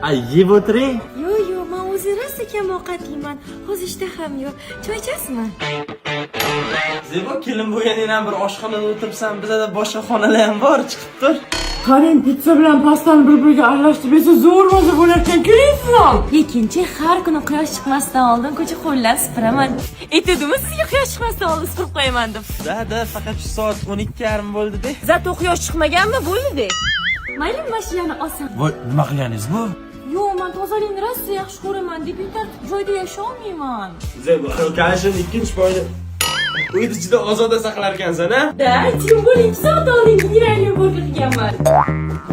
Ay, yeb o'tiring. Yo'q, yo'q, men o'zi rosa kam ovqat yeyman. Hozir ishtaham yo'q. Choy ichasizmi? Zebo, kelin bo'lganingdan ham bir oshxonada o'tiribsan, bizada boshqa xonalar ham bor, chiqib tur. Qarang, pitsa bilan pastani bir-biriga aralashtirib bersa zo'r maza bo'larkan, keling ham. Ikkinchi, har kuni quyosh chiqmasdan oldin ko'cha hovlilarni supuraman. Aytdimmi sizga quyosh chiqmasdan oldin supurib qo'yaman deb. Да, да, faqat shu soat 12:30 bo'ldi-da. Зато quyosh chiqmaganmi bo'ldi-de. Mayli, mashinani olsam. Voy, nima qilganingiz bu? Yo'q, men tozalikni rosa yaxshi ko'raman deb betartib joyda yasholmayman. Zebo, kanishini ikkinchi poyni uyni ichida ozoda saqlar ekansan, a? Да, тем более 2 soat oldin генеральный уборка qilganman.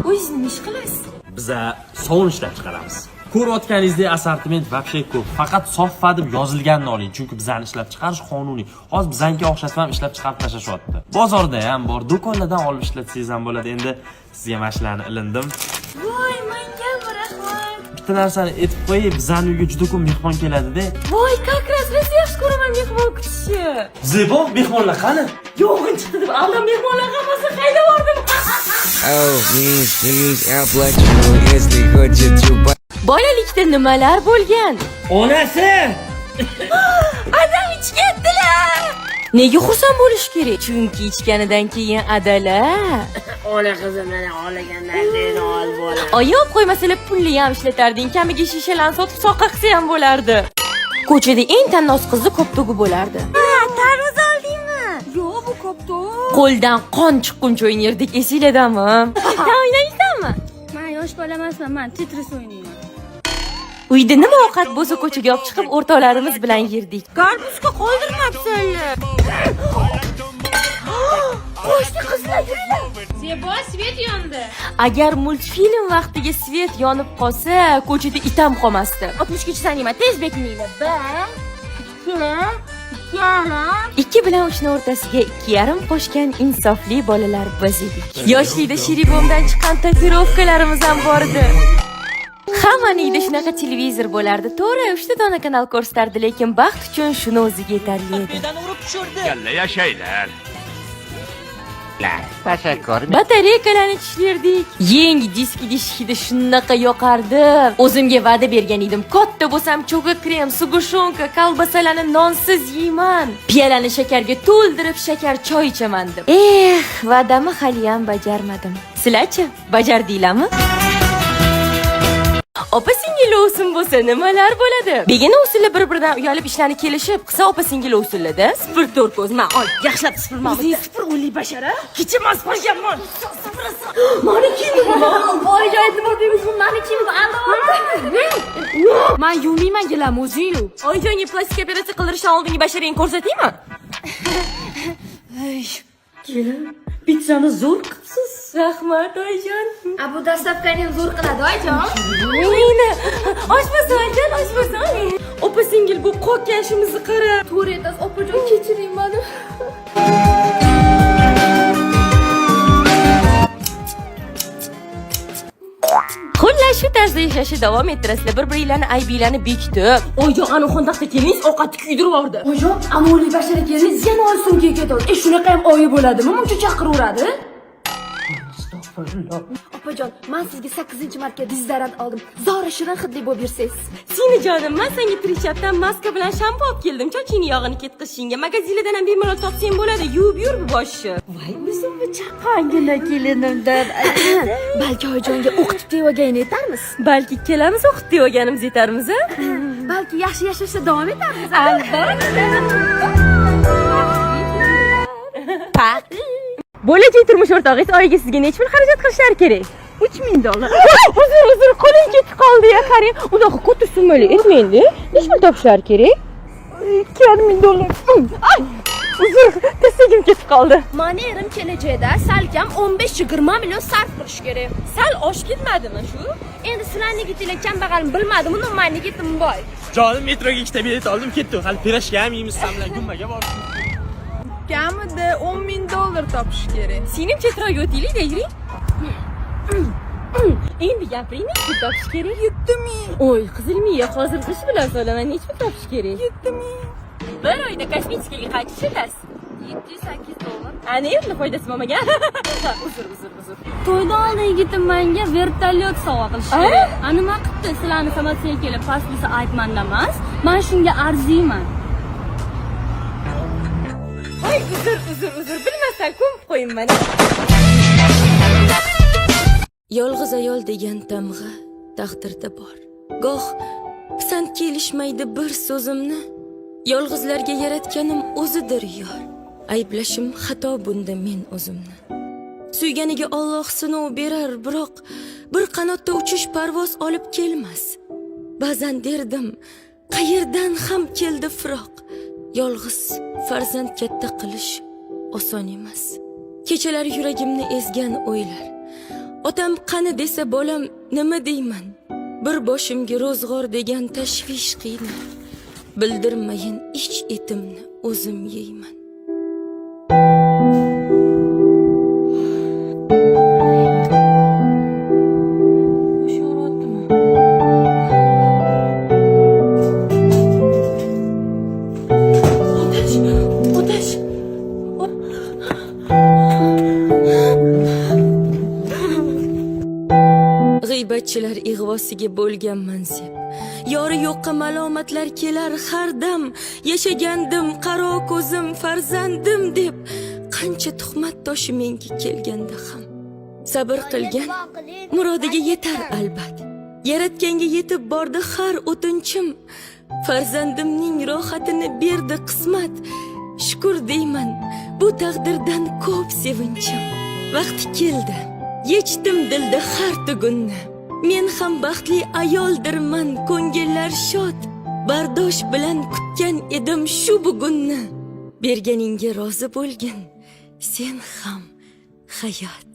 O'zingiz nima ish qilasiz? Biza sovun ishlab chiqaramiz. Ko'rayotganingizdek assortiment вообще ko'p. Faqat soffa deb yozilganini oling, chunki bizani ishlab chiqarish qonuniy. Hozir bizaniki o'xshasini ham ishlab chiqarib tashlashyapti. Bozorda ham bor, do'konlardan olib ishlatsangiz ham bo'ladi. Endi sizga mana shularni ilindim. Voy, mangami rahmat. Bitta narsani aytib qo'yay, bizani uyga juda ko'p mehmon keladi-da. Voy, как раз rosa yaxshi ko'raman mehmon kutishni. Zebo, mehmonlar qani? Yong'in chiqdi deb aldab mehmonlar hammasini haydab yubordim. Oh, please, please, я плачу, если хочет чупа. Bolalikda nimalar bo'lgan? Onasi! Adam ichgandilar. Nega xursand bo'lish kerak? Chunki ichganidan keyin adala Ona qizim meni xohlagan narsangni ol bola. Oyi olib qo'ymasalar pulli ham ishlatarding. Kamiga shishalarni sotib soqqa qilsa ham bo'lardi. Ko'chada eng tannoz qizni koptogi bo'lardi. Ha, tarvuz oldingmi? Yo'q, bu koptok. Qo'ldan qon chiqquncha o'ynardik, esinglardami? Sen o'ynaysanmi? Man yosh bola emasman, man Tetris o'ynayman. Uyda nima ovqat bo'lsa ko'chaga olib chiqib o'rtoqlarimiz bilan yerdik. Garbuzga qoldirmabsanlar. Qo'shni qizlar, yuringlar. Zebo, свет yondi. Agar multfilm vaqtiga свет yonib qolsa, ko'chada itam qolmasdi. 60 gacha sanayman, tez bekininglar. 1, 2, 2,5. 2 bilan 3 ni o'rtasiga 2,5 qo'shgan insofli bolalar biz edik. Yoshlikda shiribomdan chiqqan tatuirovkalarimiz ham bor edi. Hammani uyida shunaqa televizor bo'lardi. To'g'ri, 3 ta dona kanal ko'rsatardi, lekin baxt uchun shuni o'ziga yetarli edi. Kalla yashaylar. Tashakkur. Batareykalarni tishlardik. Yangi disk idish hidi shunaqa yoqardi. O'zimga va'da bergan edim. Katta bo'lsam cho'ga krem, сгущёнка, kolbasalarni nonsiz yeyman. Piyolani shakarga to'ldirib shakar choy ichaman deb. Eh, va'damni haliyam bajarmadim. Sizlarchi, bajardinglarmi? Opa singil o'sim bo'lsa nimalar bo'ladi? Begona usulli bir-biridan uyalib ishlarni kelishib qilsa opa singil usullida. Supur to'rt ko'z, man ol, yaxshilab supurma. O'zing supur, o'li bashara. Kecha man supurganman. Mani kiyimim. Voy, joy nima deymiz, bu mani kiyimim aldayapti. Man yuvmayman gilam, o'zing yuv. Oyijonga plastik operatsiya qildirishdan oldingi basharangni ko'rsataymi? Kelin, pitssani zo'r qilibsiz. Rahmat, oyijon. A bu доставка ni ham zo'r qiladi, oyijon. Meni osh bo'lsin, oyijon, osh bo'lsin. Opa singil bu qo'kashimizni qara. To'g'ri aytasiz, opajon, kechiring mani. Xullas, shu tarzda yashashni davom ettirasizlar, bir-biringlarni aybinglarni bekitib. Oyijon, anu xondoqda kelingiz ovqatni kuydirib yubordi. Oyijon, amoli bashara kelingiz yana oy sumkaga ketadi. E, shunaqa ham oyi bo'ladimi? Muncha chaqiraveradi. Opajon, man sizga 8-marka dezodorant oldim. Zora shirin hidli bo'lib yursangiz. Seni jonim, man senga Trishapdan maska bilan shampu olib keldim. Sochingni yog'ini ketqizishingga magazinlardan ham bemalol topsang bo'ladi. Yuvib yur bu boshni. Voy, o'zim bu chaqqongina kelinimdan. Balki oyijonga o'qitib tevagan yetarmiz. Balki ikkalamiz o'qitib olganimiz yetarmiz, a? Balki yaxshi yashashda davom etarmiz. Albatta. Pa. Bo'lajak turmush o'rtog'ingiz oyiga sizga necha pul xarajat qilishlari kerak? 3000 dollar. Uzr, uzr, qo'lim ketib qoldi ya, qarang. Unaqa katta summalar aytmang-da. Necha pul topishlari kerak? 2,5 ming dollar. Ay, uzr, tirsagim ketib qoldi. Mani erim kelajakda salkam 15-20 million sarf qilish kerak. Sal oshib ketmadimi shu? Endi sizlarni yigitinglar kambag'almi bilmadim, uni mani yigitim boy. Jonim, metroga ikkita bilet oldim, ketdim. Hali pirojka ham yeymiz, san bilan gummaga borib. Kamida 10 ming dollar topish kerak. Singlim, chetroqga o'taylik-da, yuring. Endi gapiring, necha pul topish kerak? 7 ming. Oy, qizil miya, hozir g'isht bilan solaman, necha pul topish kerak? 7 ming. Bir oyda kosmetikaga qancha ishlatasiz? 708 dollar. Ana endi foydasi bo'lmagan. Uzr, uzr, uzr. To'ydan oldin yigitim menga vertolyot sovg'a qilish kerak. A nima qilibdi? Sizlarni самооценка lar past desa, ayb manda emas. Man shunga arziyman. Voy, uzr, uzr, uzr. Bilmasdan ko'mib qo'yinman. Yolg'iz ayol degan tamg'a taqdirda bor. Goh pisand kelishmaydi bir so'zimni. Yolg'izlarga yaratganim o'zidir yor. Ayblashim xato bunda men o'zimni. Suyganiga Alloh sinov berar, biroq bir qanotda uchish parvoz olib kelmas. Ba'zan derdim, qayerdan ham keldi firoq. Yolg'iz farzand katta qilish oson emas. Kechalar yuragimni ezgan o'ylar. Otam qani desa, bolam nima deyman? Bir boshimga ro'zg'or degan tashvish qiynar. Bildirmayin ich etimni o'zim yeyman. Boshing og'riyaptimi? Otash, otash. G'iybatchilar ig'vosiga bo'lganman sep. Yori yo'qqa malomatlar kelar har dam. Yashagandim qaro ko'zim farzandim deb. Qancha tuhmat toshi menga kelganda ham. Sabr qilgan murodiga yetar albat. Yaratganga yetib bordi har o'tinchim. Farzandimning rohatini berdi qismat. Shukur deyman bu taqdirdan ko'p sevinchim. Vaqti keldi. Yechdim dilda har tugunni. Men ham baxtli ayoldirman, ko'ngillar shod. Bardosh bilan kutgan edim shu bugunni. Berganingga rozi bo'lgin sen ham, hayot.